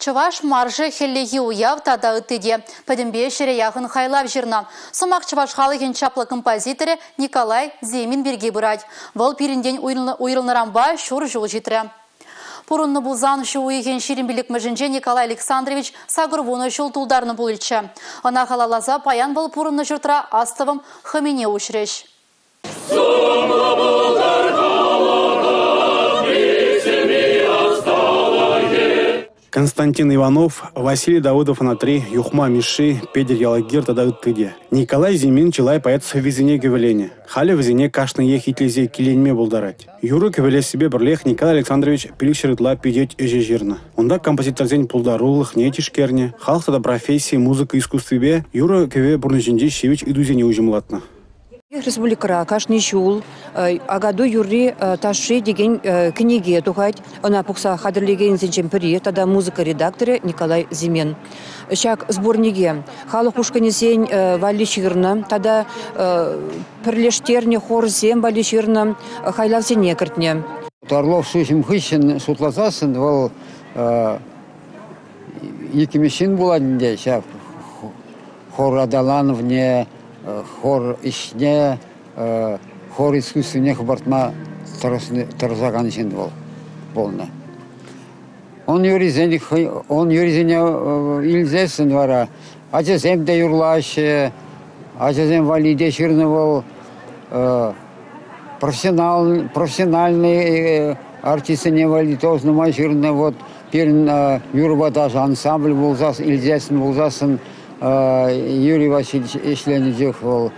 Чӑваш маршӗ, хӗллехи уяв тата ытти те. Пӗтӗмпе 100-е яхӑн хайлав ҫырнӑ. Сӑмах чӑваш халӑхӗн чаплӑ композиторӗ Николай Зимин пирки пырать. Вӑл пирӗнтен уйрӑлнӑранпа ҫур ҫул ҫитрӗ. Пурӑннӑ пулсан ҫу уйӑхӗн 25-мӗшӗнче Николай Александрович 80 ҫул тултарнӑ пулӗччӗ. Ӑна халалласа паян вӑл пурӑннӑ ҫуртра астӑвӑм хӑмине уҫрӗҫ. Константин Иванов, Василий Давыдов-Анатри, Юхма Мишши, Петӗр Ялгир тата ытти те. Николай Зимин чылай поэт сӑввисене кӗвӗленӗ. Халӗ вӗсене кашниех итлесе киленме пултарать. Юрӑ кӗвӗлессипе пӗрлех Николай Александрович 500 ытла пичет ӗҫӗ ҫырнӑ. Унта композиторсен пултарулӑхне тишкернӗ, халӑх тата професси музыка искусствипе юрӑ-кӗвӗ пурнӑҫӗнчи ҫивӗч ыйтусене уҫӑмлатнӑ. Республикӑра кашни ҫул Акатуй юрри ташши текен кӗнеке тухать. Ӑна пухса хатӗрлекенсенчен пӗри тата музыка редакторӗ Николай Зимин. Ҫак сборнике халӑх ушкӑнӗсен валли ҫырнӑ тата пӗрлештернӗ хорсем валли ҫырнӑ хайлавсене кӗртнӗ. Орлов шуҫӑм хыҫҫӑн шутласассӑн вӑл иккӗмӗш ҫын пулать ӗнтӗ ҫав хор аталанӑвне, хор ӗҫне, хор искусствине хӑпартма тӑрӑшакан ҫын вӑл пулнӑ. Он юрисене илсессӗн вара ачасем те юрлаҫҫӗ, ачасем валли те ҫырнӑ вӑл, профессиональный артистсене валли тоже нумай ҫырнӑ. Вот пирӗн юрӑпа ташӑ ансамбль илсессӗн пулсассӑн Юрий Васильевич ӗҫленӗ чух вӑл.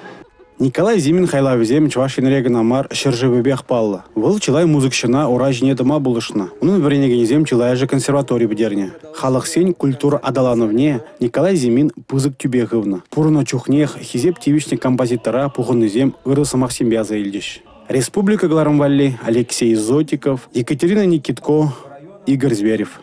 Николай Зимин хайлавӗсем Чӑваш Енре кӑна мар, ҫӗршывӗпех паллӑ. Вӑл чылай музыкҫӑна ура ҫине тӑма пулӑшнӑ. Унӑн вӗренекенӗсем чылайӑшӗ консерватори пӗтернӗ. Халӑхсен культура аталанӑвне Николай Зимин пысӑк тӳпе хывнӑ. Пурӑннӑ чухнех хисеп тивӗҫнӗ композитора пухӑннисем ырӑ сӑмахсемпе аса илчӗҫ. Республика кӑларӑм валли Алексей Зотиков, Екатерина Никитко, Игорь Зверев.